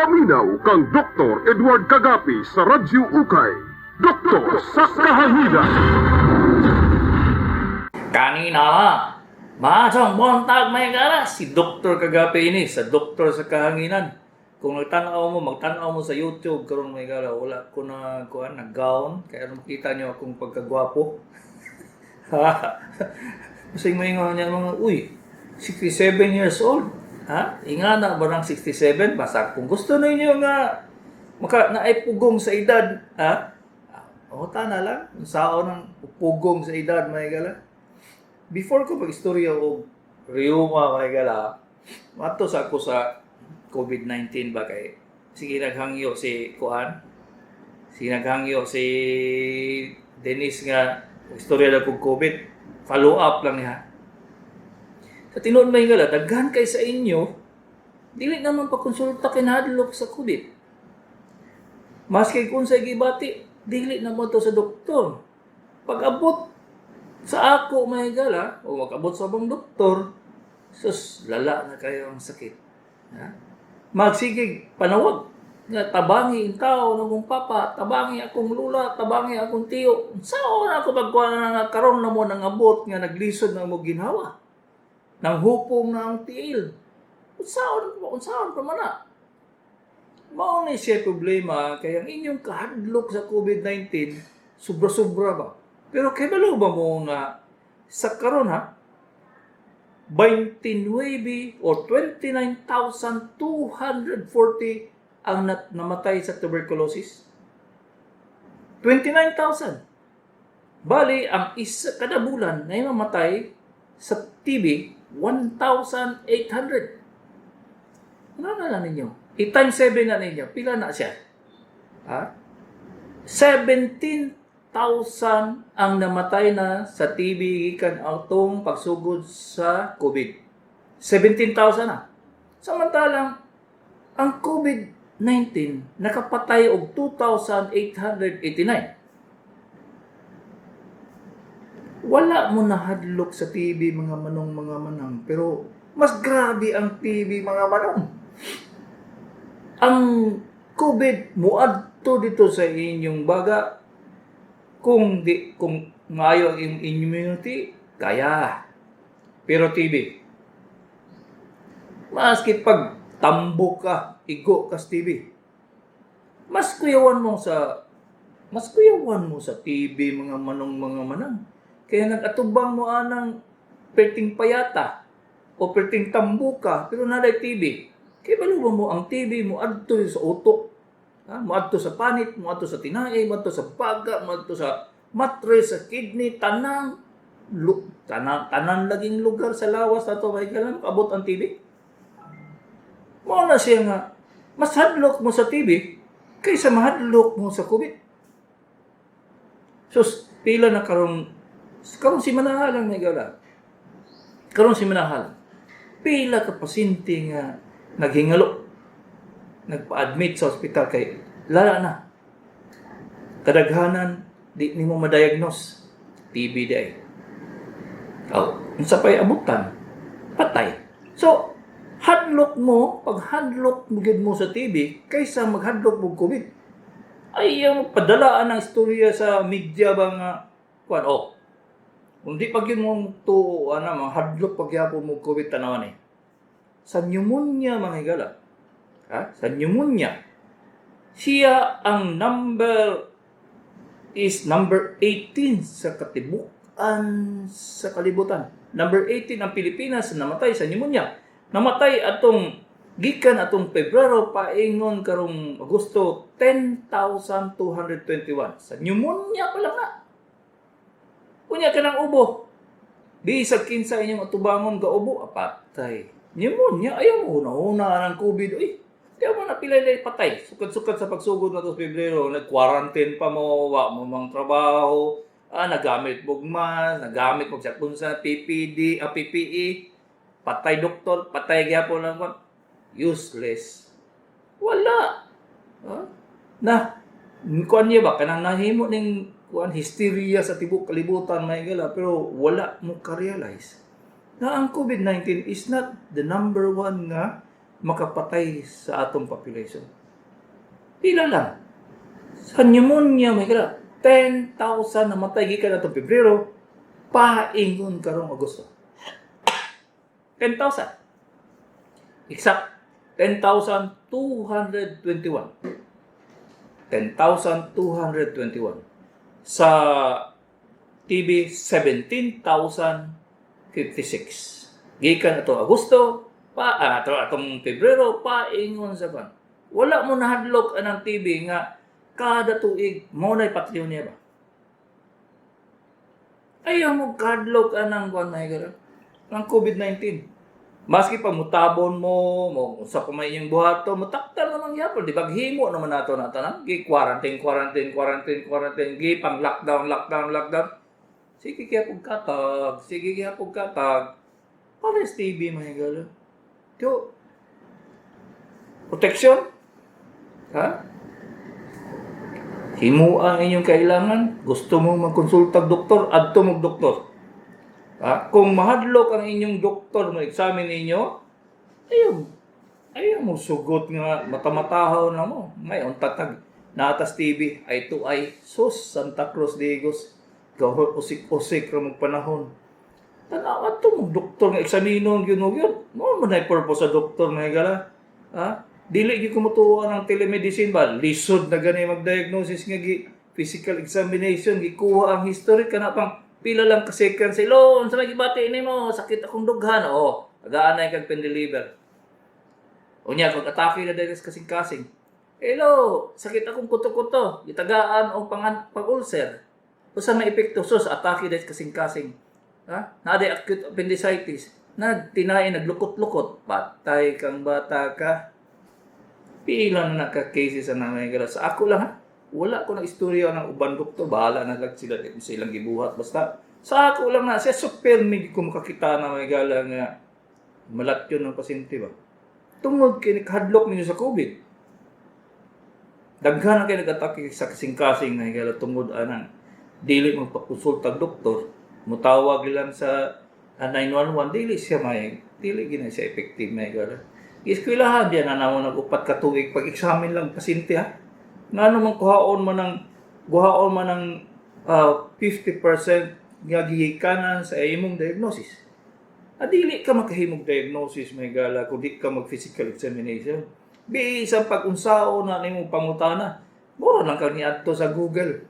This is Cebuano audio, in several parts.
Paminaw kang Dr. Edward Kagapi sa Radyo Ukay. Doktor sa Kahanginan. Kanina, maasang buntag, may gara si Dr. Kagapi ini sa Doktor sa Kahanginan. Kung nagtanaw mo, magtanaw mo sa YouTube karon, may gara, wala ko na kuan nag-gown kaya makita niyo akong pagkagwapo. Kasi may nga niya mga, uy, 67 years old. Ha? Ingana ba ng 67? Basta kung gusto ninyo nga maka naay pugong sa edad, ha? O na lang, sao ng pugong sa edad, may gala. Before ko mag-istorya og rheuma, may gala, mato sa ako sa COVID-19 ba kay sige naghangyo si kuan. Sige naghangyo si Dennis nga istorya daw kog COVID, follow up lang niya. Sa tinuod, may gala, daghan kay sa inyo dili naman pa konsulta kay nahadlok sa COVID. Maski kung sa gibati, dili na mo to sa doktor. Pag abot sa ako, may gala, o mag-abot sa abang doktor, sus, lala na kayo ang sakit. Ha? Magsigig, panawag, nga tabangi ang tao ng akong papa, tabangi akong lula, tabangi akong tiyo. Sao na ako pagkuha na nga karon na mo nang abot nga naglisod na mo ginhawa? Nang hupong na ang tiil. Unsaon, unsaon pa man na? Mao ni siya problema kay ang inyong kahadlok sa COVID-19 sobra-sobra ba? Pero kay balo ba mo nga sa karon, ha, 29 or 29,240 ang namatay sa tuberculosis? 29,000. Bali, ang isa kada bulan na mamatay sa TB, 1,800. Ano na lang ninyo? I-times 7 na ninyo. Pila na siya? Ha? 17,000 ang namatay na sa TB gikan atong pagsugod sa COVID. 17,000 na. Samantalang, ang COVID-19 nakapatay og 2,889. Wala mo nahadlok sa TB, mga manong, mga manang, pero mas grabe ang TB, mga manong. Ang COVID muadto dito sa inyong baga kung di kung maayo ang inyong immunity kaya, pero TB, maski pag tambo ka, igo ka sa TB, mas kuyawan mo sa TB, mga manong, mga manang. Kaya nag-atubang mo anang perting payata o perting tambuka pero naday TB. Kay balo ba mo ang TB mo adto sa utok, ha? Moadto sa panit, moadto sa tinae, moadto sa baga, moadto sa matres, sa kidney, tanang tanan, tanan laging lugar sa lawas nato kay kailan abot ang TB. Mao na siya nga mas hadlok mo sa TB kaysa mahadlok mo sa COVID. So, pila na karon karon si manahalang may gala. Karon si manahalang. Pila ka pasyente nga naghingalo, nagpa-admit sa ospital kay lala na. Kadaghanan di nimo ma-diagnose, TB di ay. Oh, unsa pay abutan? Patay. So, hadlok mo, pag hadlok mo gyud mo sa TB kaysa maghadlok mo COVID. Ay, yung padalaan ng istorya sa media ba nga kuan, oh. Kung di pag yun mong tuo, ana, mahadlok pagyapon mo COVID, tanawan eh. Sa pneumonia, mga higala. Ha? Sa pneumonia. Siya ang number is number 18 sa katibukan sa kalibutan. Number 18 ang Pilipinas na namatay sa pneumonia. Namatay atong gikan atong Pebrero paingon karong Agosto, 10,221. Sa pneumonia pa lang na. Unya ka ng ubo. Bisag kinsa inyong atubangon ga ubo, patay. Pneumonia, ayaw mo una-una ng COVID. Uy, di mo na pila patay. Sukad-sukad sa pagsugod na to sa Pebrero, nag-quarantine pa mo, wa mo mang trabaho, nagamit mo mask, nagamit mo sa kunsa PPD, PPE, patay doktor, patay gyapon lang kon. Useless. Wala. Ha? Na, kuan niya ba kanang nahimo ning kuan hysteria sa tibok kalibutan, may gala, pero wala mo ka-realize na ang COVID-19 is not the number one nga Makapatay sa atong population? Pila lang. Sa pneumonia, may kira, 10,000 namatay gikan atong Pebrero, paingon karong Agosto. 10,000. Exact, 10,221. 10,221. Sa TB, 17,056. Gikan ato Agosto, pa ato atong Pebrero, paingon sa kan. Wala mo nahadlok anang TB nga kada tuig mo na'y patyon niya ba? Ayaw mo kadlok anang kuan na higala ng COVID-19. Maski pa mutabon mo, mo sa pa may iyong buhato, mutaktal naman gyapon, di ba? Himo naman nato na tanan. Gi quarantine, quarantine, quarantine, quarantine, gi pang lockdown, lockdown, lockdown. Sige kaya pug katag, sige kaya pug katag. Pares TB, mga higala. Kyo, protection, ha? Himua ang inyong kailangan. Gusto mo magkonsulta og doktor, adto mo doktor. Ha? Kung mahadlok ang inyong doktor mo examine ninyo, ayaw, ayaw mo sugot nga matamatahaw na mo. May untatag natas TV ay to ay sus Santa Cruz Digos gahol usik-usik ra mong panahon. Tanaw adto mo doktor nga eksaminon gyud mo gyud. Mo man ay purpose sa doktor nga higala. Ha? Dili gyud ko motuo ng telemedicine ba? Lisod na gani mag-diagnosis nga gi physical examination, gikuha ang history kana pang pila lang ka seconds. "Hello, unsa may gibati nimo?" "Sakit akong dughan." "Oh, tagaan na kag pain reliever." Unya kag atake na dahil kasing-kasing. "Hello, sakit akong kuto-kuto." Gitagaan og pangan pag ulcer. Usa may epekto? Sus, atake dahil kasing-kasing. Ha? Naa day acute appendicitis. Nagtinay, naglukot-lukot. Patay kang bata ka. Pila na naka cases ang namin. Sa ako lang ha. Wala ko nang istorya ng uban doktor. Bahala na lang sila kung silang gibuhat. Basta sa ako lang na siya super mig ko makakita na may gala nga malatyon ng pasyente ba. Tungod kay nakahadlok ninyo sa COVID. Daghan na kay nag-atake sa kasing-kasing na higala tungod anang dili magpakonsulta og doktor, mutawag lang sa 911, dili siya may dili gina siya effective, may gala. Eskwelahan diyan na namo nag 4 ka tuig pag-examine lang pasyente ha. Ngano man kuhaon man ng 50% nga gihikanan sa imong diagnosis? Ah, dili ka makahimog diagnosis, may gala, kung di ka mag physical examination. Bisan pag unsaon na nimo pangutana, mura lang kang niadto sa Google.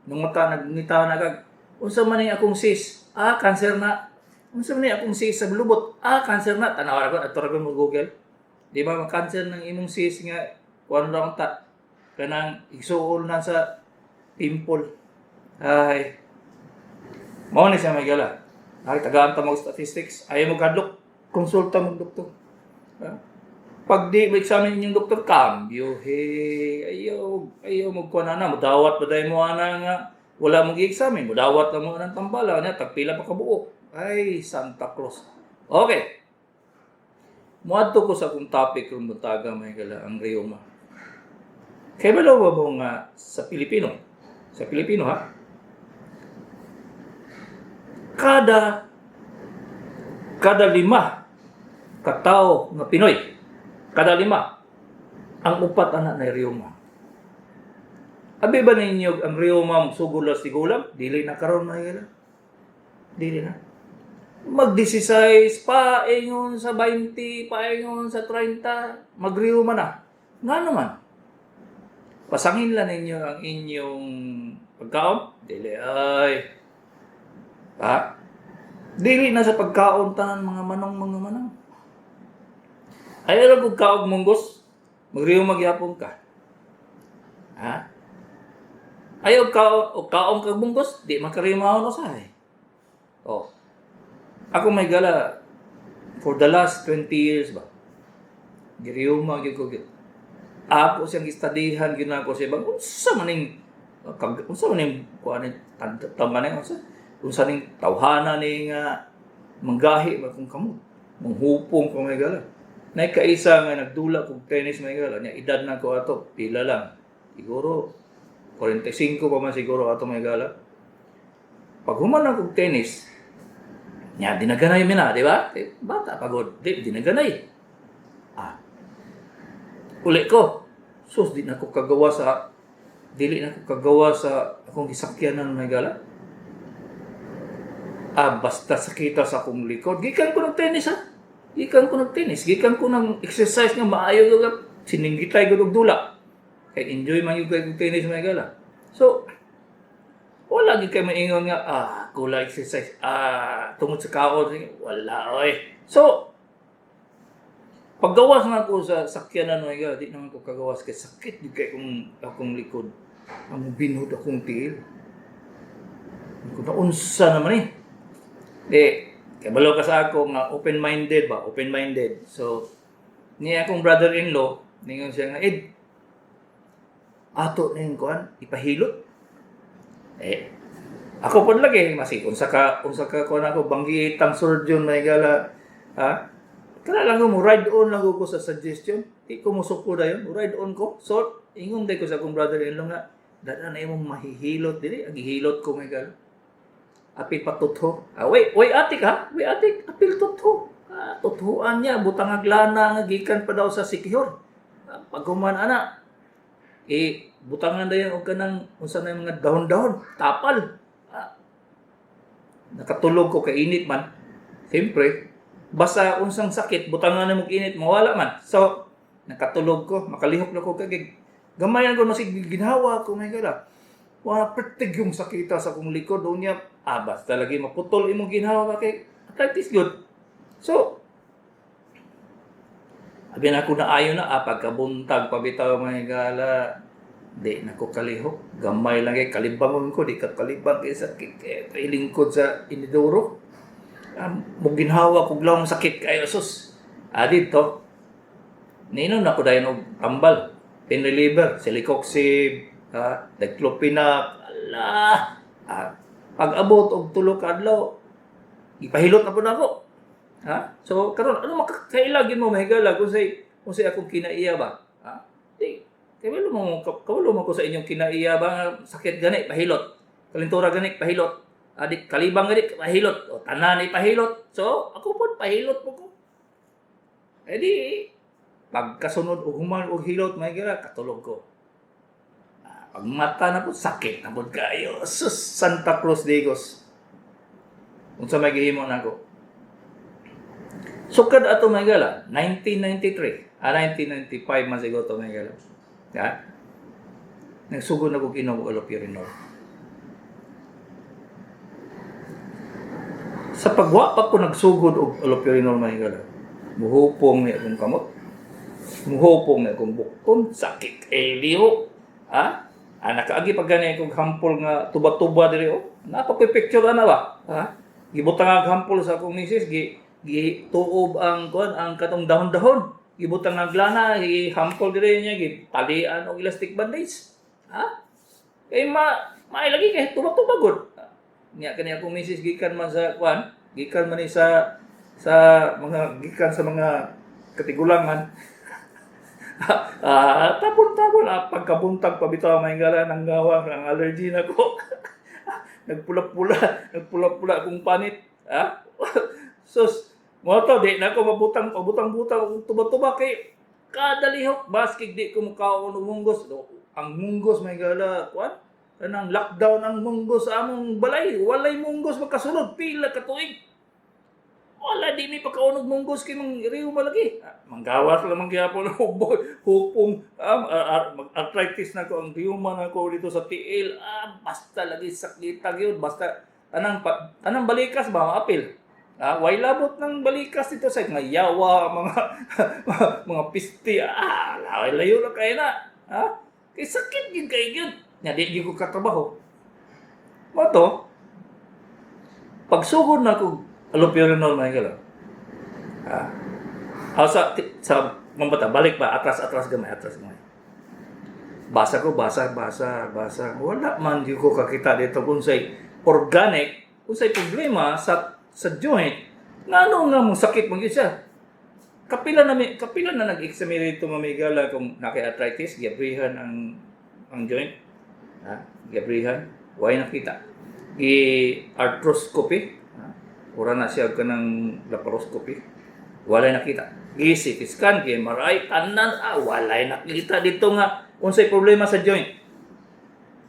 Nung mata nagngita na kag, "Unsa man ni akong cyst?" "Ah, cancer na." "Unsa man ni akong cyst sa lubot?" "Ah, cancer na." Tanaw ra adto ra mo Google. Di ba cancer ng imong cyst nga kuan ra ta kanang igsuol na sa pimple. Ay. Mao ni siya, may gala. Ay, tagaan ta mag statistics. Ayaw mo gadlok, konsulta mo doktor. Ha? Pag di mo examine inyong doktor, cambio. Hey, ayaw, ayaw magkuha na na. Mudawat ba dahil mo ana nga wala mong i-examine? Mudawat na mo ng tambala. Nya, tagpila pa kabuok. Ay, Santa Claus. Okay. Muadto ko sa akong topic kung buntaga, may gala, ang rheuma. Kay ba mo nga sa Pilipino ha, kada lima katao nga Pinoy, kada lima, ang upat ana na rheuma. Abi ba ninyo ang rheuma sugod lang tigulang? Dili na karon na gala. Dili na. Mag-16 pa, ingon sa 20, paingon sa 30, mag-rheuma na. Nga naman. Pasangin lang ninyo ang inyong pagkaon? Dili ay. Ha? Dili na sa pagkaon tanan mga manong mga manong. Ayaw lang kung kaog munggos, magriyo magyapon ka. Ha? Ayaw kao o kaong kag munggos, di man karimahon usahay. Oh. Ako, may gala, for the last 20 years ba. Giriyuma gyud ko gyud. Ako siyang gistadihan gyud nako siya bang unsa man ning kuan ni tama ni unsa ning tawhana ni nga manggahi ba kung kamot manghupong ko, may gala. Nay kaisa nga nagdula kog tennis, may gala nya, edad na ko ato, pila lang siguro, 45 pa man siguro ato, may gala. Pag human na kog tennis nya, dinaganay mi na, di ba? Eh, bata pagod di dinaganay. Uli ko. Sus, dili na ko kagawa sa akong gisakyanan, mga higala. Ah, basta sakita sa akong likod. Gikan ko ng tennis, ha. Gikan ko ng tennis. Gikan ko ng exercise nga maayo gyud, sininggitay gud og dula. Kay enjoy man gyud kay tennis, mga higala. So, wala gyud kay maingon nga kula exercise, tungod sa kaon, wala oy. So, paggawas nga ko sa sakyanan, mga higala, di naman ko kagawas kay sakit gyud kay kung akong likod. Ang binhod akong tiil. Kung naunsa naman eh. Di, kabalo ka sa ako nga open-minded ba? Open-minded. So, niya akong brother-in-law, ningon siya nga, "Ed, ato na yung kuan, ipahilot." Eh, ako po lagi, masi, unsa ka kuan ako, banggitang surgeon, mga higala, ha? Kana lang ko mo, ride on lang ko sa suggestion. Di ko musuko dayon, ride on ko. So, ingon day ko sa akong brother-in-law nga, "Dada na imong mahihilot dili," ang gihilot ko, mga higala. Apil pa tutho. Ah, wait, wait atik ha? Wait atik, apil tutho. Ah, tuthuan niya, butang aglana nga gikan pa daw sa Siquijor. Ah, paghuman ana, eh, butangan dayon og kanang unsa na yung mga dahon-dahon, tapal. Ah, nakatulog ko kay init man. Siyempre, basta unsang sakit, butangan na mong init, mawala man. So, nakatulog ko, makalihok na ko kay gamay ko masig ginhawa ko, mga higala. Wala pertig yung sakita sa akong likod unya, basta lagi maputol imong ginhawa kay arthritis good. So, abi na ako na ayo na, pagkabuntag pabitaw, mga higala, di na ko kalihok. Gamay lang kay kalibangon ko, di ka kalibang kay sakit kay lingkod sa inidoro. Mo ginhawa kog lawom, sakit kayo sus. Ah, dito. Niinom na ko dayon og tambal. Pain reliever, celecoxib, diclofenac, ala. Ah, pag abot og 3 ka adlaw, ipahilot na po na ako. Ha? So karon ano makakaila gyud mo, mahigala, kung say akong kinaiya ba? Ha? Di kabalo mo ko sa inyong kinaiya ba nga sakit gani pahilot. Kalintura gani pahilot. Adik kalibang gani pahilot. O tanan pahilot. So ako pod pahilot po ko. Eh di pagkasunod og human og hilot, mga higala, katulog ko. Ah, pag mata na po, sakit na po kayo. Sus, Santa Cruz Digos. Unsa may gihimo nako? Sukad ato, mga higala, 1993, 1995 man siguro to, mga higala. Ha? Nagsugod na kog inom og allopurinol. Sa pagwa pa ko nagsugod og allopurinol, mga higala, muhupong ni akong kamot. Muhupong ni akong bukton, sakit eh liho. Ha? Ah, nakaagi pa gani akong hampol nga tuba-tuba diri oh. Naa pa ko'y picture ana ba? Ha? Gibutang ang hampol sa akong misis, gi gituob ang kuan, ang katong dahon-dahon. Gibutang ang glana, gihampol diri niya, gitalian og elastic bandage. Ha? Kay ma maay lagi kay tuba-tuba gud. Nya kani akong misis gikan man sa kuan, gikan man ni sa mga gikan sa mga katigulangan. Ah, tapon-tapon, pagkabuntag pa bitaw, mga higala, nang gawa ang allergy na ko. Nagpula-pula, nagpula-pula akong panit. Ha? Sus, mo to di na ako mabutang pabutang-butang akong tuba-tuba kay kada lihok baskig di ko mukaon og munggos. Ang munggos, mga higala, kuan, kanang lockdown ang munggos sa among balay, walay munggos makasulod pila ka tuig. Wala di mi pagkaon og munggos kay mang riyo malagi. Ah, manggawas lang man gyapon hupong, mag arthritis na ko, ang rheuma na ko dito sa tiil. Ah, basta lagi sakita gyud, basta tanang pa, tanang balikas ba maapil. Ah, way labot ng balikas dito sa mga yawa, mga mga pisti. Ah, laway layo na kay na. Ha? Kay sakit gyud kay gyud. Nya di gyud ko katrabaho. Mo to, pagsugod na ko allopurinol, mga higala. Ah. Ah, sa mambata, balik ba atras atras gamay, atras gamay. Basa ko, basa, basa, basa. Wala man gyud ko kakita dito kung say organic, kung say problema sa joint, ngano nga mo sakit man gyud siya. Kapila na nag-examine dito, mga higala, kung naki-arthritis, giabrihan ang joint. Ha? Giabrihan, way nakita. Gi arthroscopy, ha? Ura na siya kanang laparoscopy. Wala nakita. Gi CT scan, gi MRI, tanan, walay nakita dito nga unsay problema sa joint.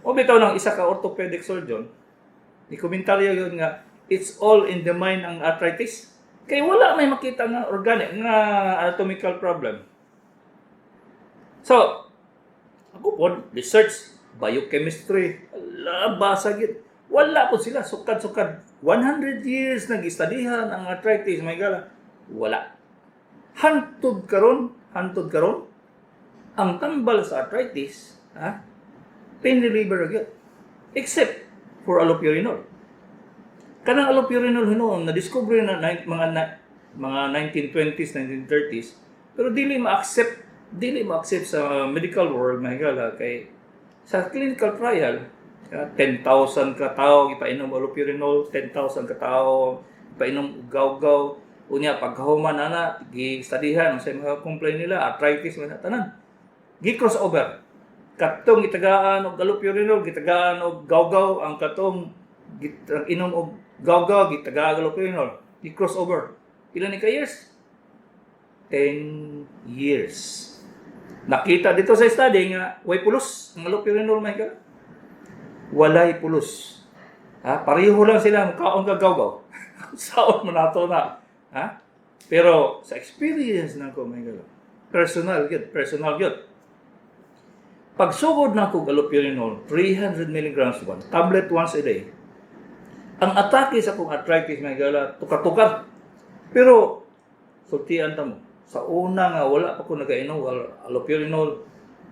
O bitaw ng isa ka orthopedic surgeon, ni komentaryo yun nga, it's all in the mind ang arthritis. Kay wala may makita nga organic, nga anatomical problem. So, ako po, research, biochemistry, ala, basa gyud. Wala po sila, sukad-sukad. 100 years nag-studyhan ang arthritis, may gala. Wala. Hantod karon, ang tambal sa arthritis, ha, pain reliever gyud. Except for allopurinol. Kanang allopurinol hinuon na-discover na mga 1920s, 1930s, pero dili ma-accept sa medical world, mga higala, kay sa clinical trial, 10,000 ka tao ipainom allopurinol, 10,000 ka tao ipainom og gaw-gaw. Unya pagkahuman ana, gi-studyhan sa mga complaint nila, arthritis man tanan. Gi crossover. Katong gitagaan og allopurinol, gitagaan og gaw-gaw, ang katong inom og gaw-gaw, gitagaan og allopurinol. Gi crossover. Pila ni ka years? 10 years. Nakita dito sa study nga way pulos ang allopurinol, may ka. Walay pulos. Ha? Pareho lang sila kaon ka gaw-gaw. Saon mo nato na. Ha? Pero sa experience na ko, may galo. Personal gyud, personal gyud. Pagsugod na ko allopurinol, 300 milligrams one tablet once a day. Ang atake sa akong arthritis, may gala, tukar-tukar. Pero sultian ta mo. Sa una nga wala pa ko nagainom allopurinol,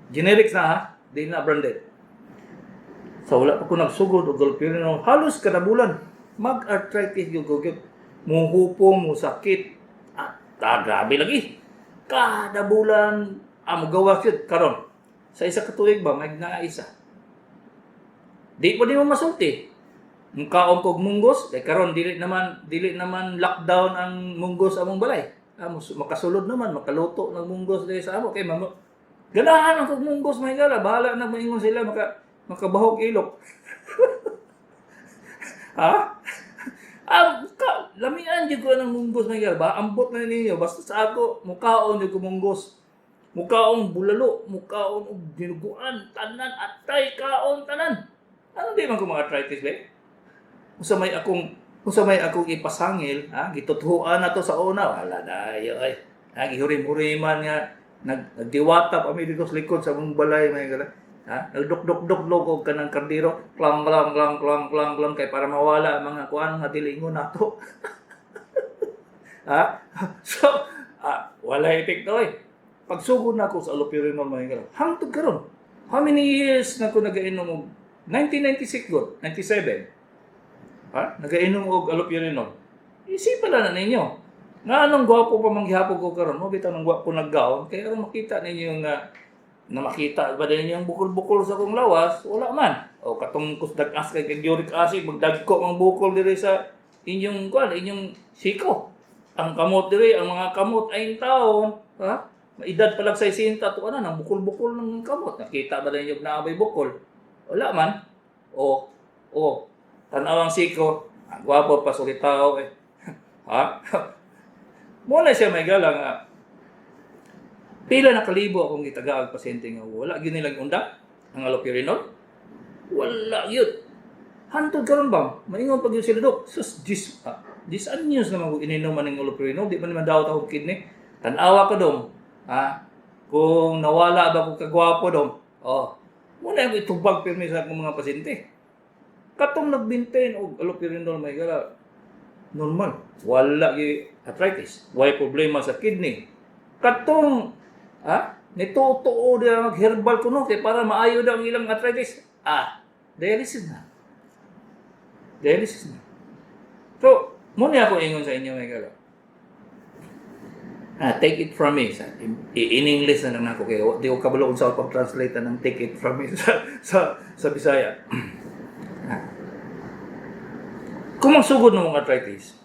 generics na ha, di na branded. Sa wala pa ko nagsugod og allopurinol, halos kada bulan mag-arthritis gyud ko gyud. Muhupong, musakit. Ah, grabe lagi. Kada bulan mogawas gyud karon. Sa isa ka tuig ba may naa isa. Di pa di mo masulti. Mukaon kog munggos, kay karon dili naman lockdown ang munggos among balay. Makasulod naman, makaluto ng munggos diri sa amo kay mamo. Ganahan ang kog munggos, may gala, bahala na moingon sila makabahog ilok. Ha? Lamian jud ko ng munggos, may gala, ba ambot na ninyo basta sa ako mukaon jud ko munggos. Mukaon bulalo, mukaon og dinuguan, tanan atay kaon tanan. Ano di man ko mga arthritis ba? Unsa may akong ipasangil, ha? Gitutuan na to sa una, wala dayo ay. Ha, gihurim-huriman nga nagdiwata pa mi dito sa likod sa among balay, may gala. Ha? Nagduk-duk-duk og kanang kardiro, klang klang klang klang klang klang kay para mawala ang mga kuan nga dili ingon nato. Ha? So, wala epekto eh. Pagsugod na ako sa allopurinol, mga gala. Hangtod karon. How many years na ko nagainom og 1996 good, 97. Ha? Nagainom og allopurinol. Isipan na ninyo. Nga anong gwapo pa man gihapon ko karon, mo bitaw nang gwapo naggaon kay aron makita ninyo nga na makita ba din ninyo ang bukol-bukol sa akong lawas, wala man. O katong kusdag-as kay uric acid, magdagko ang bukol diri sa inyong kuan, inyong siko. Ang kamot diri, ang mga kamot ay taon, ha? Maedad pa lang sa 60 to ana nang bukol-bukol ng kamot. Nakita ba ninyo na may bukol? Wala man. O, tanaw ang siko, ang gwapo pa sulitaw eh. Ha? Mo na siya, may gala nga pila na kalibo akong gitagaag pasyente nga wala gyud nilang undang ang allopurinol. Wala gyud. Hantod karon ba? Maingon pag yun sila, "Dok, sus, 10 anyos naman ko ininom aning allopurinol, di man naman daw akong kidney." Tan-awa ko dong. Ha? Kung nawala ba ko kagwapo dong? Oh. Muna yung itubag pirmi sa akong mga pasyente. Katong nag-maintain og allopurinol, may gala, normal. Wala gyud arthritis. Way problema sa kidney. Katong nitutuo dia mag-herbal kuno kay para maayo daw ang ilang arthritis. Dialysis na. Dialysis na. So, mo ni ako ingon sa inyo, may gala. Take it from me. In English na lang ako kay di ko kabalo kung sa pag-translate ng "take it from me" sa Bisaya. Kung magsugod ng mga arthritis,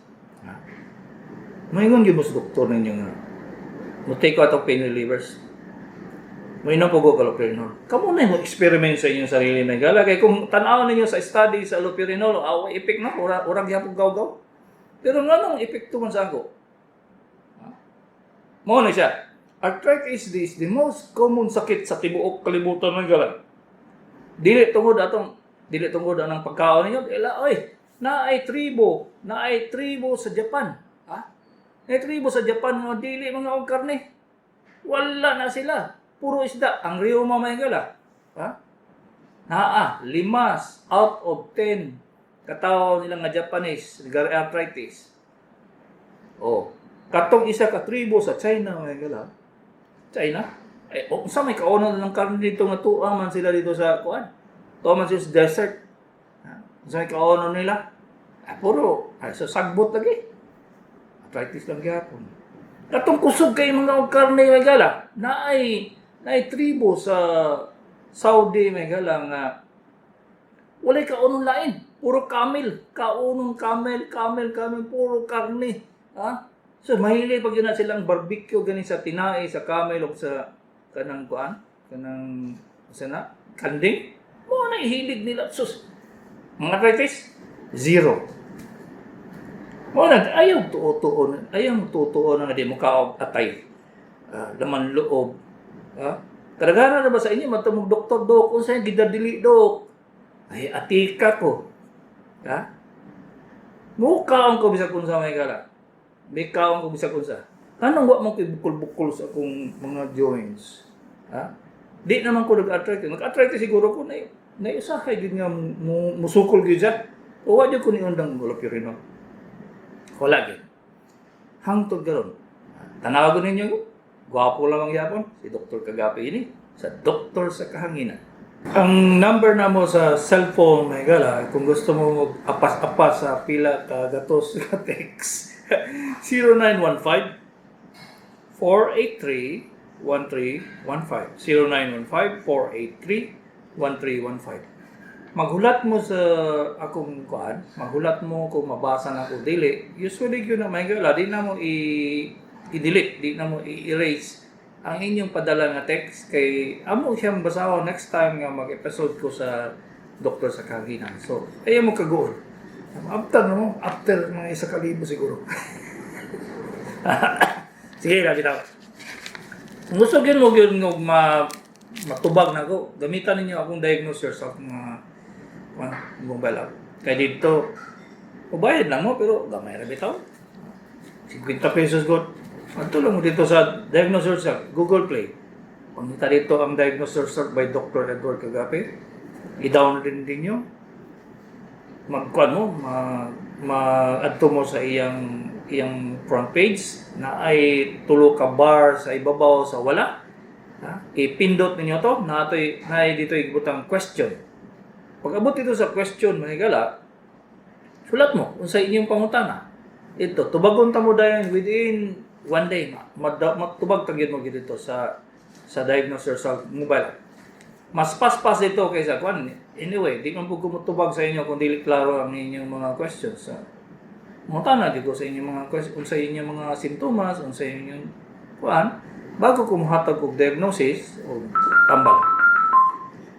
maingon gyud mo sa doktor ninyo nga mo take out of pain relievers. Mo inom po ko allopurinol. Kamo na mo experiment sa inyong sarili na gala. Kay kung tan-aw ninyo sa study sa allopurinol, aw epek na, ura, urag gyapon gaw-gaw. Pero nga nung epekto man sa ako? Ha? Mao na siya. Arthritis is the most common sakit sa tibuok kalibutan, mga higala. Dili tungod atong, dili tungod anang pagkaon ninyo, ila oy, naay tribo sa Japan. Ha? Naay tribo sa Japan nga dili mga og karne. Wala na sila. Puro isda. Ang rheuma, mga higala. Ha? Naa, 5 out of 10 katawo nila nga Japanese arthritis. Oh, katong isa ka tribo sa China, mga higala. China? Eh, oh, unsa may kaonon ng karne dito nga tuwa man sila dito sa kuan? Tuwa man sila sa desert. Ha? Unsa may kaonon nila? Ah, puro ay sa sagbot lagi. Arthritis lang gyapon. Katong kusog kay mga og karne, mga higala, naay tribo sa Saudi, mga higala, nga walay kaonon lain. Puro camel. Kaonon camel, camel, camel, puro karne. Ha? So mahilig pag yun na silang barbecue gani sa tinae, sa camel o sa kanang kuan, kanang sa na, kanding. Mao na hilig nila. Sus, mga arthritis, zero. Mao na ayaw tuo-tuo, ayaw tuo-tuo na nga di mo kaog atay. Ah, laman loob. Ha? Kadaghanan na ba sa inyo matumog, "Doktor, dok, unsa yung gidadili, dok?" Ay, atika ko. Ha? Mukaon ko bisag unsa, mga higala. May kaon ko bisag unsa. Kanang wa man ko'y bukol-bukol sa akong mga joints. Ha? Di naman ko nag-arthritis. Nag-arthritis siguro ko na naiusahay gid nga musukol gyud siya. O wa jud ko ni undang wala. Wala gyud. Hangtod karon. Tanawa ko ninyo ko. Gwapo lamang yapon si Dr. Kagapi ini sa Doktor sa Kahanginan. Ang number na mo sa cellphone, mga higala, kung gusto mo mag-apas-apas sa pila ka gatos ka text, 0915 483 1315. 0915 483 1315. Maghulat mo sa akong kuan, maghulat mo kung mabasa na ako dili. Usually yun na, mga higala, di na mo i-delete, di na mo i-erase ang inyong padala nga text kay amo siyang basahon next time nga mag-episode ko sa Doktor sa Kahanginan. So, ayaw mo kaguol. After no, after mga 1,000 siguro. Sige, lagi tao. Kung gusto gyud mo gyud nga matubag na ko, gamitan ninyo akong diagnose yourself nga kuan, mobile app. Kay dito, ubayad lang mo pero gamay ra bitaw. 50 pesos god. Adto lang mo dito sa Diagnose Yourself, Google Play. Pangita dito ang Diagnose Yourself by Dr. Edward Kagape. I-download din ninyo. Magkuan mo, ma-adto mo sa iyang iyang front page na ay tulo ka bar sa ibabaw sa wala. Ha? Ipindot ninyo to, na atoy na dito ibutang question. Pag abot dito sa question, mga higala, sulat mo unsa inyong pangutana. Ito, tubagon ta mo dayon within one day. Matubag ta gyud mo gyud dito sa Diagnose Yourself mobile app. Mas paspas ito kaysa kuan. Anyway, di man po ko motubag sa inyo kung dili klaro ang inyong mga questions. So, mangutana gyud ko sa inyong mga questions, unsa inyong mga sintomas, unsa inyong kuan, bago ko mohatag og diagnosis o tambal.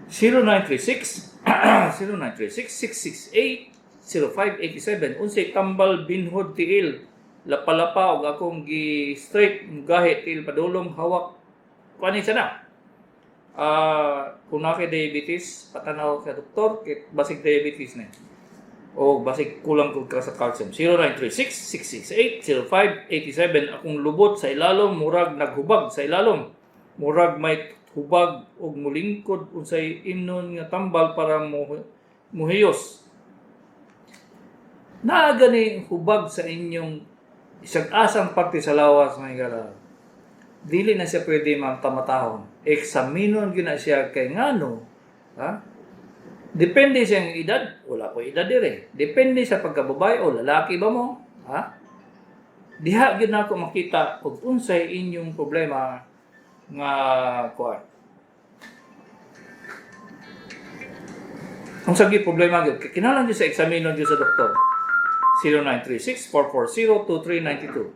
0936 0936 668 0587. Unsay tambal binhod tiil, lapa-lapa og akong gi straight gahi tiil padulong hawak kuan siya na. Ah, kung naa kay diabetes, patanaw sa doktor kay basig diabetes na o basig kulang kog ka sa calcium. 0936 668 0587. Akong lubot sa ilalom murag naghubag sa ilalom, murag may hubag og mulingkod. Unsay imnon nga tambal para mo muhiyos? Naa gani hubag sa inyong isang asang parte sa lawas, mga higala, dili na siya pwede matamatahon. Eksaminon gyud na siya kay ngano, ha? Depende sa iyang edad, wala ko edad dire. Depende sa pagkababae o lalaki ba mo, ha? Diha gyud nako makita og unsay inyong problema nga kuan. Unsa gyud problema gyud? Kinahanglan gyud sa eksaminon gyud sa doktor. 0936 440 2392.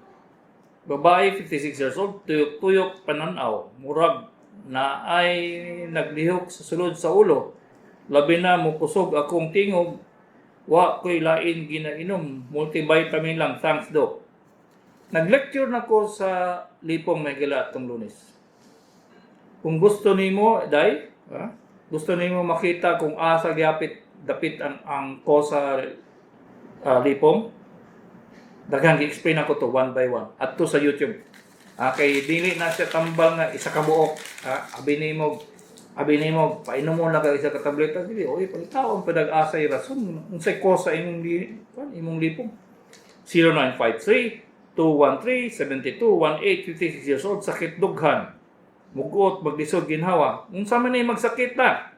Babae, 56 years old, tuyok-tuyok pananaw, murag na ay naglihok sa sulod sa ulo. Labi na mukusog akong tingog, wa ko'y lain ginainom, multivitamin lang, thanks, doc. Nag-lecture na ko sa Lipong, Maynila, atong Lunes. Kung gusto nimo, day, ha? Gusto nimo makita kung asa gyapit dapit ang ko sa Lipong, daghang gi-explain ako to one by one. Adto sa YouTube. Kay dili na siya tambal nga isa ka buok. Abi nimo painom mo lang ka isa ka tableta, dili oy, palitaon padag asay rason unsay cause sa imong li, kuan, imong lipong. 0953 213 7218, 56 years old, sakit dughan, mugot, maglisod ginhawa. Unsa man ni magsakit na?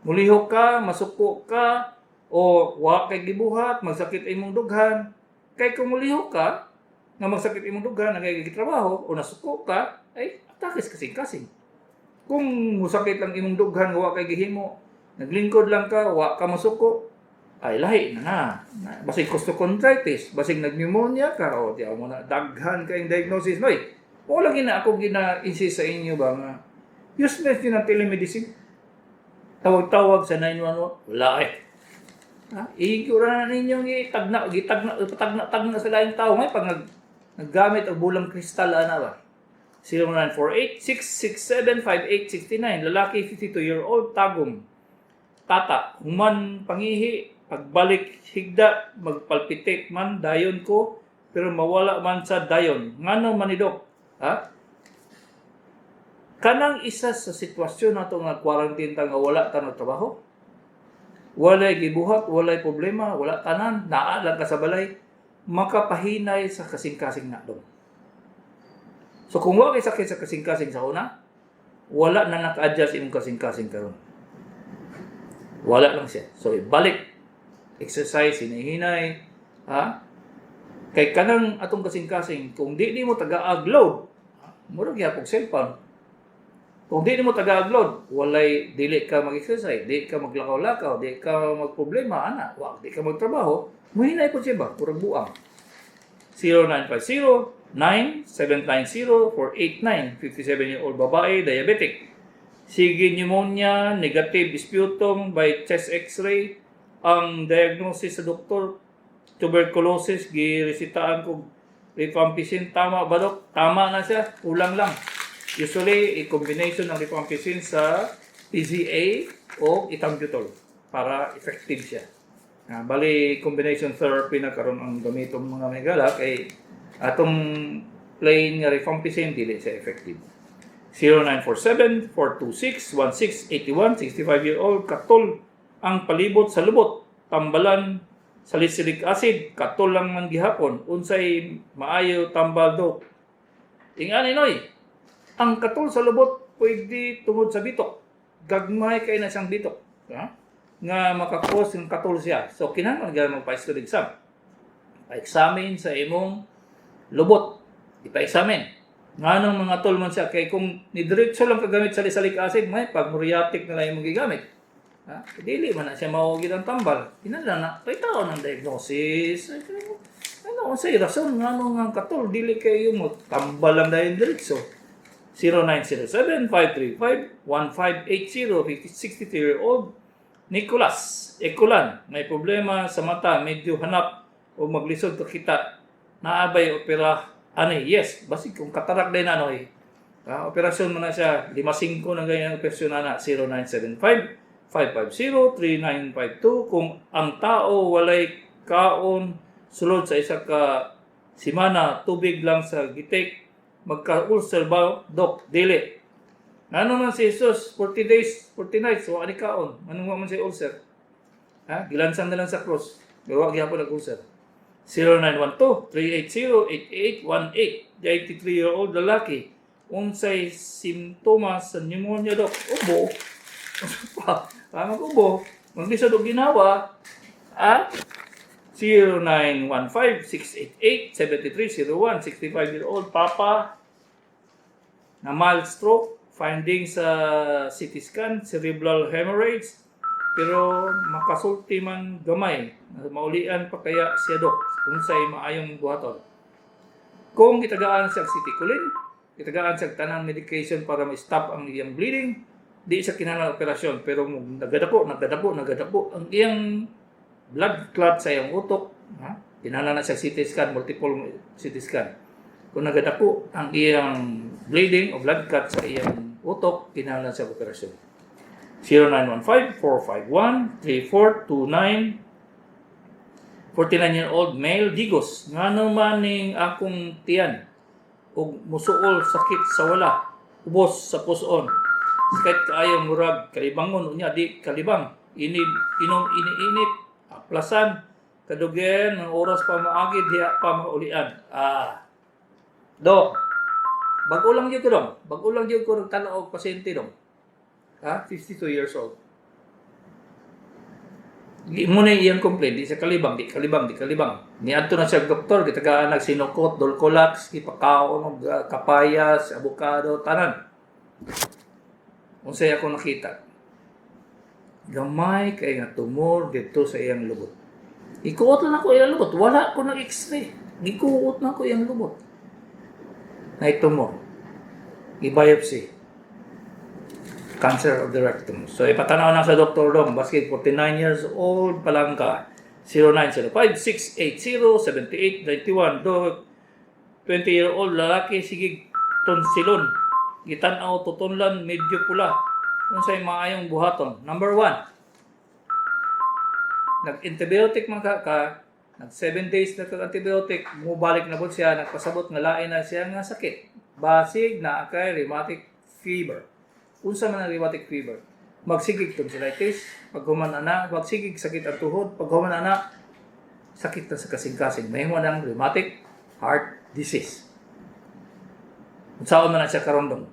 Mulihok ka, masuko ka, o wa kay gibuhat, magsakit imong dughan? Kay kung mulihok ka nga magsakit imong dughan, nga trabaho o nasuko ka, ay atake sa kasing-kasing. Kung musakit lang imong dughan, wa kay gihimo, naglingkod lang ka, wa ka masuko, ay lahi na na. Basig costochondritis, basig nag-pneumonia ka, o di mo na daghan kayong diagnosis noy. Wala gina ako gina-insist sa inyo ba nga useless din ang telemedicine. Tawag-tawag sa 911, wala eh. Ha? Igo ra na ninyong itagna, gitagna, ipatagna, tagna sa laing tao ngay pag naggamit og bulang kristal ana ba. 0948-667-5869, lalaki, 52-year-old, Tagum. Tata, human pangihi, pagbalik higda, magpalpitate man dayon ko, pero mawala man sa dayon. Ngano man ni, Dok? Ha? Kanang isa sa sitwasyon nato nga quarantine ta nga wala ta trabaho, walay gibuhat, walay problema, wala tanan, naa lang ka sa balay, makapahinay sa kasing-kasing na dong. So kung wa kay sakit sa kasing-kasing sa una, wala na naka-adjust imong kasing-kasing karon. Wala lang siya. So ibalik, exercise, hinahinay, ha? Kay kanang atong kasing-kasing, kung di mo tagaag load, murag gyapon cellphone. Kung di mo tagaag load, walay dili ka mag-exercise, di ka maglakaw-lakaw, di ka magproblema, ana, wa di ka magtrabaho, muhinay po siya ba, murag buang. 0950 9790 489, 57-year-old babae, diabetic. Sige pneumonia, negative sputum by chest x-ray. Ang diagnosis sa doktor, tuberculosis, giresitaan ko rifampicin. Tama ba, Dok? Tama na siya, kulang lang. Usually, a combination ng rifampicin sa PZA o ethambutol para effective siya. Bali, combination therapy na karon ang gamiton, mga mahigala, kay atong plain nga rifampicin dili siya effective. 0947-426-1681, 65-year-old, katol ang palibot sa lubot, tambalan salicylic acid, katol lang man gihapon. Unsay maayo tambal, Dok? Ingani noy, ang katol sa lubot pwede tungod sa bitok. Gagmay kay na siyang bitok. Ha? Nga maka-cause ng katol siya. So kinahanglan gyud magpa-history exam. Pa-examine sa imong lubot. Ipa-examine. Nganong mga tol man siya? Kay kung nidiretso lang kagamit sa salicylic acid, may pag muriatic na lang imong gigamit. Ha? Dili man na siya mao gid ang tambal. Kinahanglan na tao ng diagnosis. Ano unsay rason ngano nga katol, dili kayo mo tambal lang dayon diretso. 0907-535-1580, 63-year-old Nicolas Ecolan, may problema sa mata, medyo hanap o maglisod kakita. Naabay opera ani? Yes, basig kung katarak din ano eh. Operasyon mo na siya, 5-5 na ganyan ang operasyon na. 0975 550 3952. Kung ang tao walay kaon sulod sa isa ka simana, tubig lang sa gitik, magka-ulcer ba, Dok? Dili. Ano man si Jesus, 40 days, 40 nights, wa ni kaon. Ano man si ulcer? Ha? Gilansang na lang sa cross. Pero wa gihapon nag-ulcer. 0912-380-8818, 83-year-old lalaki. Unsay simptomas sa pneumonia, Dok? Ubo. Pa, mag-ubo. Maglisod og ginawa. Ah? 0915-688-7301, 65-year-old papa na mild stroke, finding sa CT scan, cerebral hemorrhage, pero makasulti man gamay. Maulian pa kaya siya, Dok? Unsay maayong buhaton? Kung gitagaan siya citicoline, gitagaan siya tanang medication para ma-stop ang iyang bleeding, di siya kinahanglan operasyon, pero nagadako, nagadako, nagadako ang iyang blood clot sa iyang utok, ha? Kinahanglan na siya CT scan, multiple CT scan. Kung nagadako ang iyang bleeding o blood clot sa iyang utok, kinahanglan siya operasyon. 0915-451-3429. 49-year-old male, Digos. Ngano man ning akong tiyan ug musuol sakit sa wala, ubos sa puson. Sakit kaayo, murag kalibangon, unya di kalibang. Ini inom iniinit, aplasan, kadugayan ng oras pa moagi, diha pa maulian. Ah. Dok, bago lang gyud ko, dong. Bago lang gyud ko nagtan-aw og pasyente, dong. Ha? 52 years old. Di mo na iyang complaint, di sa kalibang, di kalibang, di kalibang. Niadto na siya doktor, gitagaan nag Sinokot, Dulcolax, gipakaon og kapayas, avocado, tanan. Unsay ako nakita? Gamay kay nga tumor dito sa iyang lubot. Ikuot lang ako iyang lubot. Wala ko nag x-ray. Gikuot na ko iyang lubot. Na tumor. I-biopsy. Cancer of the rectum. So ipatanaw na sa doktor, dong. Baski 49 years old pa lang ka. 0905-680-7891. Dok, 20-year-old lalaki, sige tonsilon. Gitan-aw tutunlan, medyo pula. Unsay maayong buhaton? Number one, nag-antibiotic man ka, nag 7 days na kag antibiotic, mubalik na po siya, nagpasabot nga lain na siya nga sakit. Basig na kay rheumatic fever. Unsa man ang rheumatic fever? Magsigig tonsillitis, paghuman ana, magsigig sakit ang tuhod, paghuman ana, sakit na sa kasing-kasing. Mahimo ng rheumatic heart disease. Unsaon man na siya karon, dong?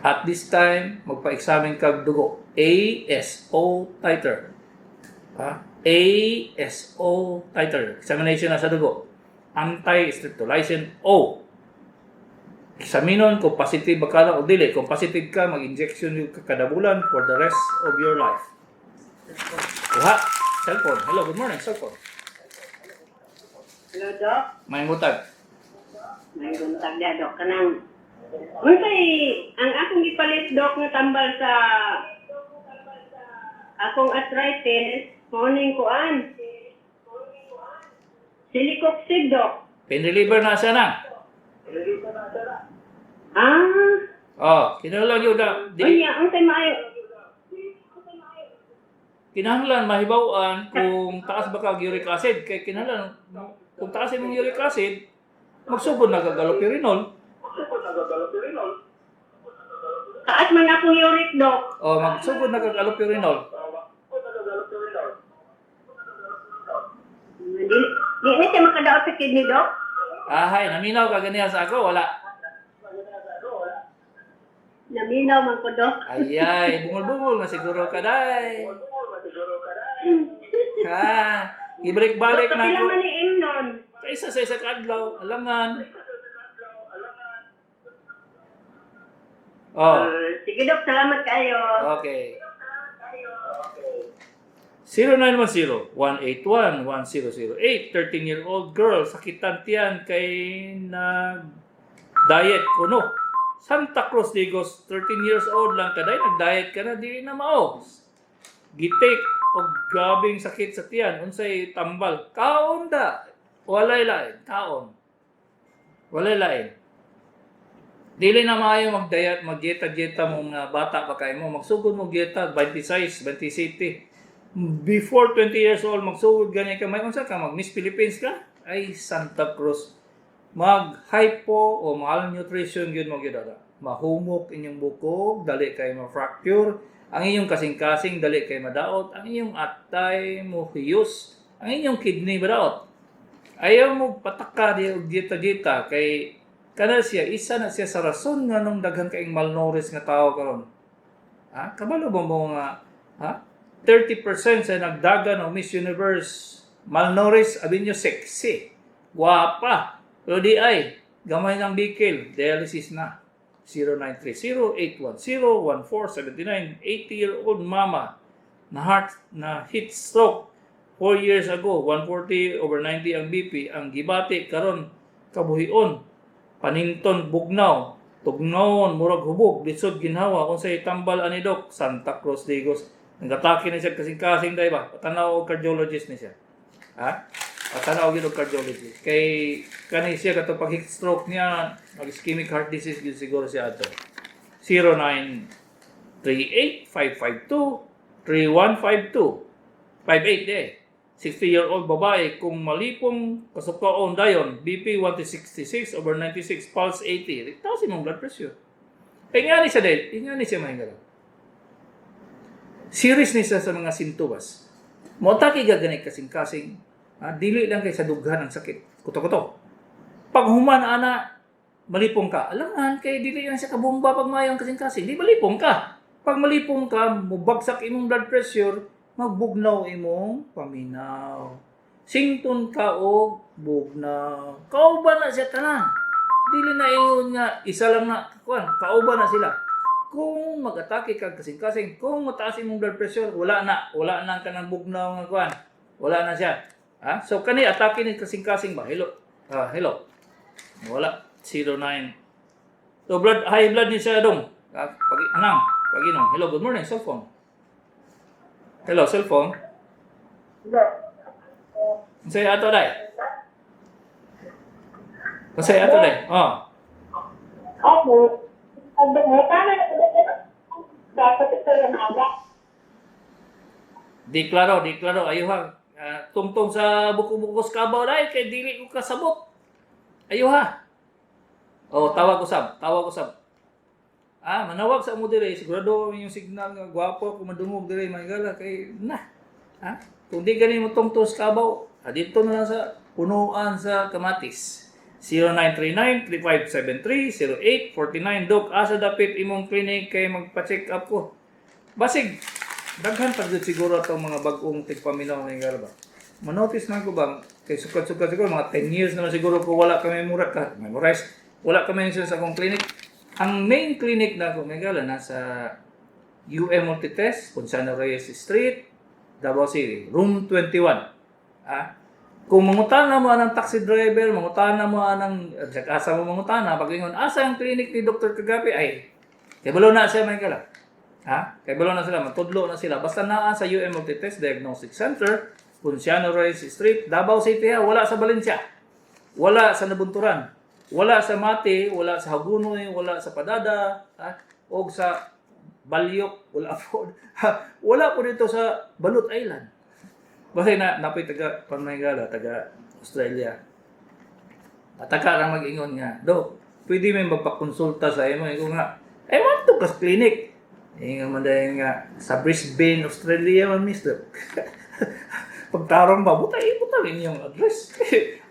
At this time, magpa-examine kag dugo. ASO titer. Ha? ASO titer. Examination na sa dugo. Anti-streptolysin O. Examinon kung positive ba ka o dili. Kung positive ka, mag-injection yung ka kada bulan for the rest of your life. Kuha. Cellphone. Hello, good morning. Cellphone. Hello, Doc. May butag. May buntag dia, Doc. Kanang, unsay ang akong gipalit, Doc, nga tambal sa akong arthritis, mao ning kuan. Celecoxib, Doc. Pain reliever na siya na. Ah, Oh, kinahanglan yun na. Di, unya, unsay maayo? Kinahanglan mahibaw-an kung taas ba ka uric acid, kay kinahanglan kung taas imong uric acid, magsugod na kag allopurinol. Taas man akong uric, Doc. O magsugod na kag allopurinol. Dili, di ni siya makadaot sa kidney, Doc. Ahay, naminaw ka ganiha sa ako, wala? Naminaw man ko, Doc. Ayay, bungol-bungol na siguro ka day. Ha, ibalik-balik Doc, na pila ako. man ni imnon? Kaysa sa isa ka adlaw, alangan. Oh, Ah, sige, Doc, salamat kayo. Okay. 0910-181-1008. 13-year-old girl, sakitan tiyan kay nag-diet kuno. Santa Cruz, Digos, 13 years old lang kaday, nag-diet ka na, dili na mao. Gitik og grabeng sakit sa tiyan, unsay tambal? Kaon da. Walay lain, kaon. Walay lain. Dili na maayo mag-diet, mag-dieta-dieta mo nga bata pa kay mo. Magsugod mo dieta 26, 27. Before 20 years old, magsugod gani ka. May unsa ka, mag Miss Philippines ka? Ay, Santa Cruz. Mag hypo o malnutrition yun mo gyud. Mahumok inyong bukog, dali kay ma-fracture, ang inyong kasing-kasing dali kay madaot, ang inyong atay mo hiyos, ang inyong kidney madaot. Ayaw mo pataka di og dieta-dieta kay kana siya, isa na siya sa rason nga nung daghan kaing malnourished nga tao karon. Ha? Kabalo ba mo nga, ha? 30% sa nagdagan og Miss Universe malnourished, abi nyo sexy. Guwapa. Pero di ay, gamay ng bikil, dialysis na. 0930-810-1479, 80-year-old mama na heart na heat stroke 4 years ago, 140 over 90 ang BP, ang gibati karon kabuhion, paninton bugnaw, tugnaon murag hubog, lisod ginhawa, unsay tambal ani, Dok? Santa Cruz, Digos. Nagatake na siya kasing-kasing day ba? Patanaw og cardiologist ni siya. Ha? Tanaw gyud og cardiologist. Kay kani siya kato pag heat stroke niya, mag ischemic heart disease gyud siguro siya ato. 0938-552-3152. 58 eh. 60-year-old babae kung malipong kasukaon dayon, BP 166 over 96, pulse 80. Taas imong blood pressure. Kay nga ni siya dahil, nga ni siya mahingala. Serious ni siya sa mga sintomas. Mo-atake ka gani kasing-kasing, ah, dili lang kay sa dughan ang sakit. Kuto-kuto. Pag human ana, malipong ka. Alangan kay dili lang siya kabomba pag mayong kasing-kasing. Di malipong ka. Pag malipong ka, mubagsak imong blood pressure, magbugnaw imong paminaw. Sington ka og bugnaw. Kauban na siya tanan. Dili na ingon nga isa lang na kuan, kauban na sila. Kung mag-atake kag kasing-kasing, kung mataas imong blood pressure, wala na kanang bugnaw nga kuan. Wala na siya. Ha? So kani atake ni kasing-kasing ba? Hello. Ah, hello. Wala. 09. So blood high blood ni siya dong. Ah, pag anang, paginom. Hello, good morning, cellphone. Hello, cellphone. Unsay ato dai? Unsay ato dai? Oh. Ako, ang bangutana dapat ito lang aga. Di klaro, di klaro. Ayuha. Ah, tungtong sa buko-buko sa kabaw dai kay dili ko kasabot. Ayuha. Oh, tawag usab, tawag usab. Ah, manawag sa amo dire, sigurado yung signal nga gwapo ako madungog dire mahigala kay na. Ha? Kung di gani mo tungtong sa kabaw, ah, dito na lang sa punuan sa kamatis. 0939-3573-0849. Dok, asa dapit imong clinic kay magpa-check up ko? Basig, daghan pa jud siguro atong mga bag-ong tigpaminaw ngayong gala ba. Manotice na ko ba, kay sukad-sukad siguro, mga 10 years naman siguro ko wala kami mura ka, memorize, wala kami sa akong clinic. Ang main clinic na ako, may gala, nasa UM Multitest, Ponciano Reyes Street, Davao City, Room 21. Ah, kung mangutana mo anang taxi driver, mangutana mo anang asa mo mangutana, pag ingon, asa ang clinic ni Dr. Kagapi, ay, kabalo na siya may gala. Ha? Kabalo na sila, matudlo na sila. Basta naa sa UM Multitest Diagnostic Center, Ponciano Reyes Street, Davao City, ha? Wala sa Valencia. Wala sa Nabunturan. Wala sa Mati, wala sa Hagonoy, wala sa Padada, ha? O sa Balyok, wala po. Wala po dito sa Balut Island. Basta na napoy taga Pamaygala, taga Australia. Pataka lang mag-ingon nga, "Dok, pwede may magpakonsulta sa imo." Ingon nga, "Eh, want to ka sa clinic." Ingon man dahil nga, "Sa Brisbane, Australia man, mister." Pagtarong ba, butay, butay inyong address.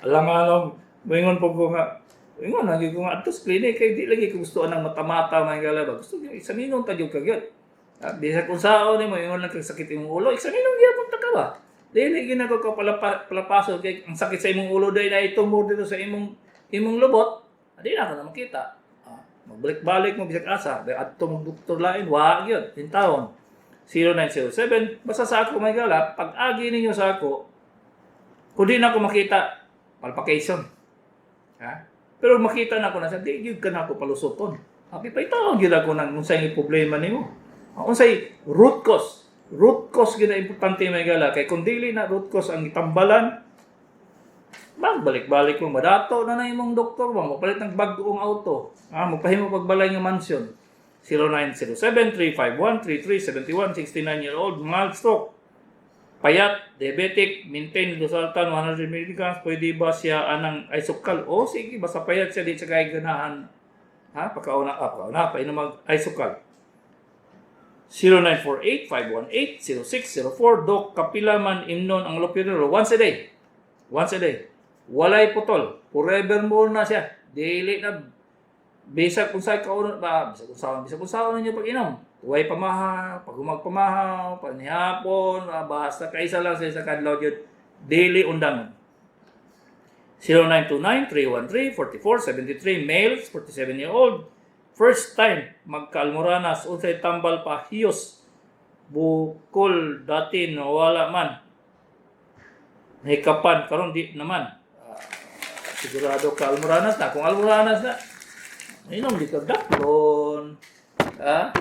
Alam nga lang, ingon po ko nga, ingon lagi ko nga, address clinic, kay di lagi ko gusto anang mata-mata mga gala ba. Gusto niyo, eksaminon ta gyud ka gyud. Ah, bisag kung saon nimo, ingon lang kag sakit imong ulo, eksaminon gyapon ta ka ba. Dili gyud nako ka palapaso kay ang sakit sa imong ulo dahil na itumor dito sa imong lubot, di na ako na makita. Ah, magbalik-balik mo bisag asa, dahil adto mo doktor lain, wa gyud, taon. 0907, basta sa ako may gala, pag agi ninyo sa ako, kung di na ako makita, palpacation. Ha? Pero makita na ako na sa, di gyud ka na ako palusoton. Okay, paitawag gyud ako ng unsay problema nimo. Ah, unsay root cause. Root cause gyud na importante may gala kay kung dili na root cause ang itambalan, magbalik-balik mo madato na na imong doktor mo, mopalit ng bag-ong auto. Ah, magpahimo pagbalay nga mansion. 0907-351-3371, 69-year-old, mild stroke. Payat, diabetic, maintain losartan 100 mg, pwede ba siya anang isokal? O sige, basta payat siya, di siya kaya ganahan. Ha? Pagkauna, ah, pagkauna, painom mag isokal. 0948-518-0604. Dok, kapila man imnon ang allopurinol? Once a day. Once a day. Walay putol. Forever more na siya. Dili na bisag kung sa kauna ba, bisag kung saan ninyo pag-inom. Tuway pamaha, pag humagpamahaw, panihapon, ah, basta kaisa lang sa isa kadlaw gyud dili undangon. 0929-313-4473, males, 47-year-old. First time magkaalmoranas, unsay tambal pa hiyos? Bukol dati nawala man. Nahikapan karon di naman. Ah, sigurado ka almoranas na. Kung almoranas na, inom di ka Dacron. Ah,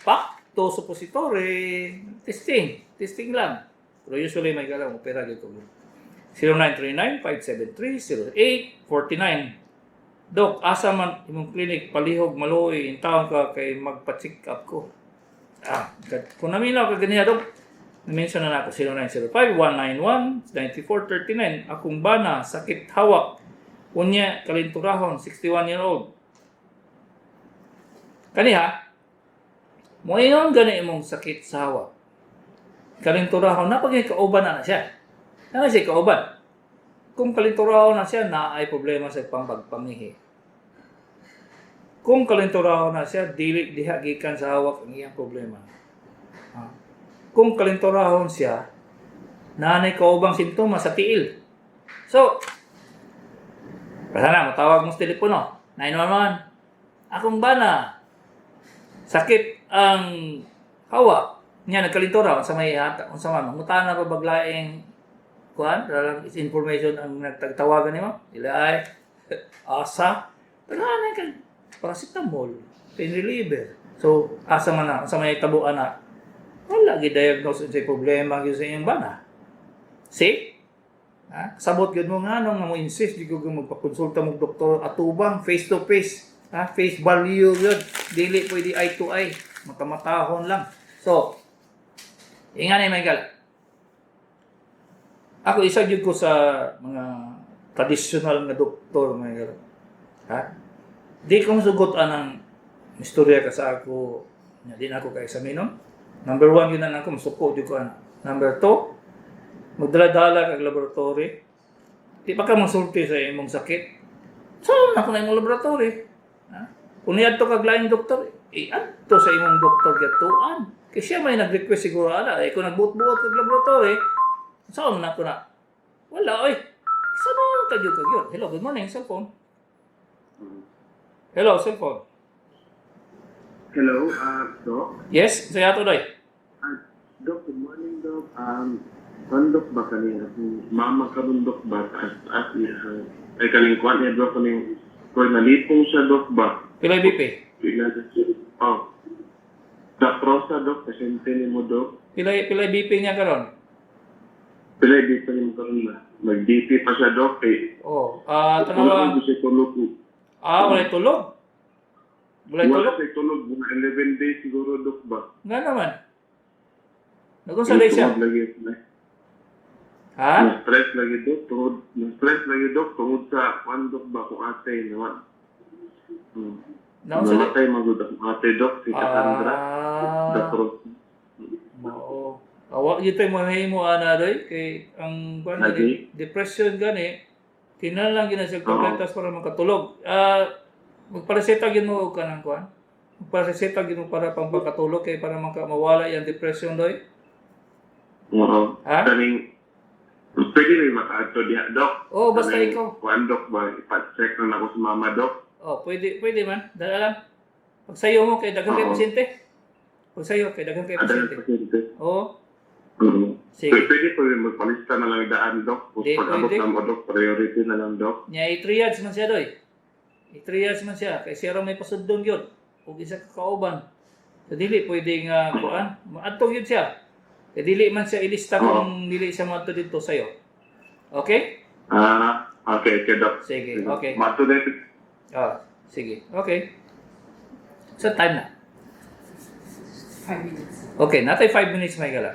Pacto suppository, testing, testing lang. Pero usually may galang opera dito. 0939-573-0849. Dok, asa man imong clinic, palihog maluoy intawon ka kay magpa-check up ko. Ah, kung naminaw ka ganiya, Dok, na-mention na nako, 0905-191-9439. Akong bana, sakit hawak. Unya, kalinturahon, 61-year-old. Kaniha, moingon gani imong sakit sa hawak. Kalinturahon, napagay kauban na na siya. Na siya kauban. Kung kalinturahon na siya, na ay problema sa pangpagpangihi. Kung kalinturahon na siya, dili diha gikan sa hawak ang iyang problema. Ha? Kung kalinturahon siya, naanay kaubang sintomas sa tiil. So, basta na, matawag mo sa telepono. 911. Akong bana, sakit ang hawak niya, nagkalintura unsa may hata unsa man mangutan na pa baglaing kuan lang is information ang nagtagtawagan nimo ila ay asa tagaan kag paracetamol, pain reliever. So asa man na, unsa may tabo ana, wala gi-diagnose unsay problema gyud sa iyang bana. See, ha? Sabot gyud mo nga nung mo insist di ko gyud magpakonsulta mo doktor atubang, face to face, ha, face value gyud, dili pwede eye to eye, mata-matahon lang. So ingani, Michael, ako isa gyud ko sa mga traditional nga doktor, Michael, ha, di ko sugot anang istorya ka sa ako nya di na ako ka-examino. Number one yun na ako masuko jud ko ana. Number two, magdala-dala kag laboratory. Di pa ka masulti sa imong sakit. So, na ko na imong laboratory. Ha? Kung niadto kag laing doktor, iadto sa imong doktor gatuan. Kay siya may nag-request siguro ana. Eh, kung nagbuot-buot kag laboratory, saan na ko na? Wala, oy. Sa mo tagyo kag yun? Hello, good morning, cellphone. Hello, cellphone. Hello, Doc. Yes, sa ato doy. Doc, good morning, Doc. Kandok ba kani akong mama karon, Doc, ba? At ay kaning kuan niya, Doc, kaning koy nalipong siya, Doc, ba? Pilay BP. Pila Oh. Doc Rosa, Doc, pasyente nimo, Doc. Pilay BP niya karon. Pila BP nimo karon ba? Mag-BP pa siya, Doc, kay Oh, ah, wala tanawa. ko siya tulog. Ah, walay tulog. Walay Wala tulog. siya tulog mga 11 days siguro, Doc, ba? Nga naman. Nagunsa day siya? Tungod lagi. Ha? Na-stress lagi, Dok, tungod na-stress lagi, Dok, tungod sa kuan, Dok, ba kung ate naman. Naunsa day? Namatay magud akong ate, Dok, si Cassandra. Ah. Doc Rosa. Mao. Awa gyud tay mahimo ana doy kay ang kuan Lagi. depression gani kinahanglan gyud na siya Oo. tabletas para makatulog. Ah, magpareseta gyud mo og kanang kuan. Magpareseta gyud mo para pampakatulog kay para maka mawala yang depression doy. Oo. Ha? Kaning pwede rin makaadto diha, Dok. Oh, basta Kaning ikaw. kuan, Dok, ba ipa-check na nako sa mama, Dok. Oh, pwede pwede man. Dala lang. Pag sayo mo kay daghan kay Oo. pasyente. Pag sayo kay daghan kay Adal pasyente. pasyente. Oo. Oo. Sige. Pwede po rin magpalista na lang daan, Dok. Kung Di, pag-abot pwede. na mo, Dok, priority na lang, Dok. Nya i-triage man siya doy. I-triage man siya kay siya ra may pasundon gyud ug isa ka kauban. So dili pwede nga kuan, maadto gyud siya. Kay dili man siya ilista kung dili siya maadto didto sayo. Okay? Ah, okay, Dok. Sige, okay. Mato din. Ah, sige. Okay. So time na. 5 minutes. Okay, natay 5 minutes may gala.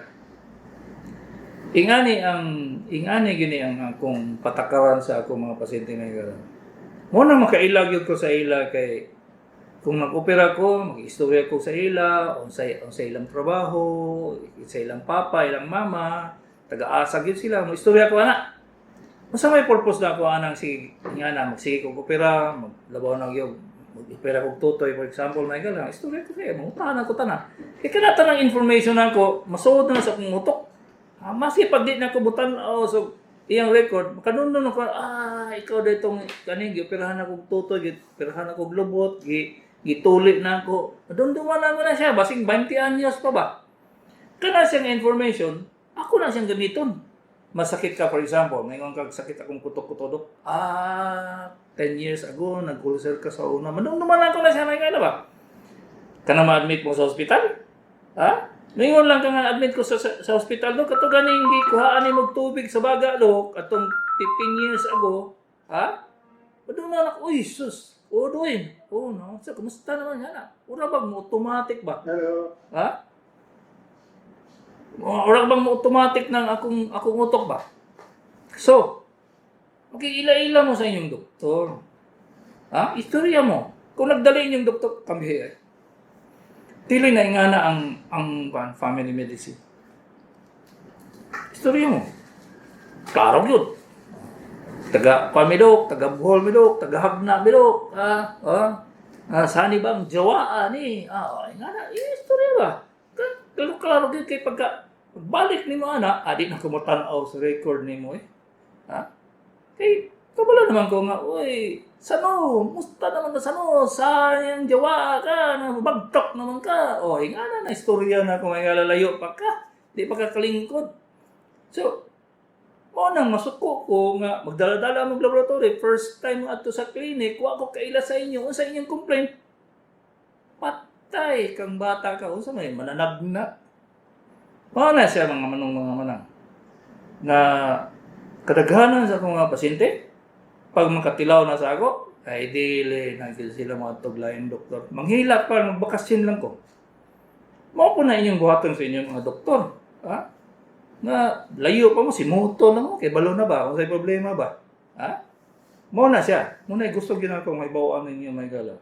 Ingani gini ang akong patakaran sa akong mga pasyente may gala. Mo na makailag yun ko sa ila kay kung nag-opera ko, mag-istorya ko sa ila, unsay ilang trabaho, sa ilang papa, ilang mama, taga-asa gyud sila, mo istorya ko ana. Unsa may purpose na ako anang sige nga na magsige kog opera, maglabaw na gyud, mag-opera kog tutoy, for example, may gala, istorya ko kay mangutahan ako tanan. Kay kana tanang information nako, masuod na sa akong utok. Ah, maski pag di na ko butan oh, so iyang record, makanunod ako, ah, ikaw ditong kaning gioperahan ako og tutoy, gioperahan ako og lubot, gituli na ako. Madunduman na ko na siya, basing 20 anyos pa ba? Kana siyang information, ako na siyang gamiton. Masakit ka, for example, ngayon kag sakit akong kutok-kutodok, ah, 10 years ago, nag-ulcer ka sa una. Madunduman ako na siya, may kaya ba? Kana ma-admit mo sa hospital? Ha? Ngayon lang ka nga admit ko sa hospital, Dok, kato ganing gikuhaan ni og tubig sa baga, Dok, atong 15 years ago, ha? Padung na ako, uy, sus, oh, doin. Oh, no. So, kumusta naman yan, ah? Ura bang mo automatic ba? Hello. Ha? Ura bang mo automatic ng akong utok ba? So, okay, ila-ila mo sa inyong doktor. Ha? Istorya mo. Kung nagdala inyong doktor, come here. Dili na ingana ang kuan, family medicine. Istorya mo. Klaro yun. Taga kuan mi, Dok, taga Bohol mi, Dok, taga Jagna mi, Dok. Sani bang jawaan ni? Ah, ingana, istorya ba? Klaro klaro gyud kay pagka pagbalik nimo ana, adi na ko motan-aw sa record nimo eh. Ha? Kay kabalo naman ko nga, uy, sano, musta naman ka sano, sayang jawa ka, na bagtok naman ka. O, ingana na istorya na kung ay lalayo pa ka, di pa ka kalingkod. So, mao nang masuko ko nga magdala-dala mo laboratory, first time mo adto sa clinic, wa ko kaila sa inyo, unsa inyong complaint? Patay kang bata ka, unsa may mananagna. Mao na siya, mga manong, mga manang. Na kadaghanan sa akong mga pasyente, pag makatilaw na sa ako, ay dili na gyud sila mga laing doktor. Manghila pa, magbakasyon lang ko. Mao po na inyong buhaton sa inyong mga doktor. Ha? Na layo pa mo, simuto na mo, kay balo na ba? Kung sa'y problema ba? Ha? Mao na siya. Mao na gusto gyud ako may bawaan ninyo, may gala.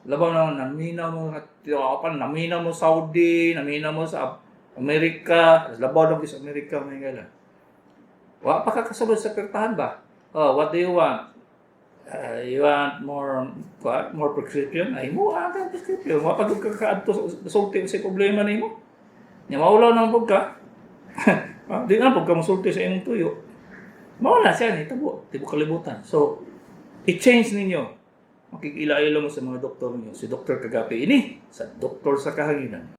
Labaw na naminaw mo pa, naminaw mo Saudi, naminaw mo sa Amerika, labaw na sa Amerika, may gala. Wa pa ka kasabot sa pertahan ba? Oh, what do you want? You want more what? More prescription? Ay mo ah, ka prescription. Wa pa gud ka kaadto sulti sa problema nimo. Nya maulaw na pud ka. Ah, di na pud ka mosulti sa imong tuyo. Mao na siya ni tabo, tibuok kalibutan. So, i-change ninyo. Makikila-ila mo sa mga doktor ninyo. Si Dr. Kagapi ini sa Doktor sa Kahanginan.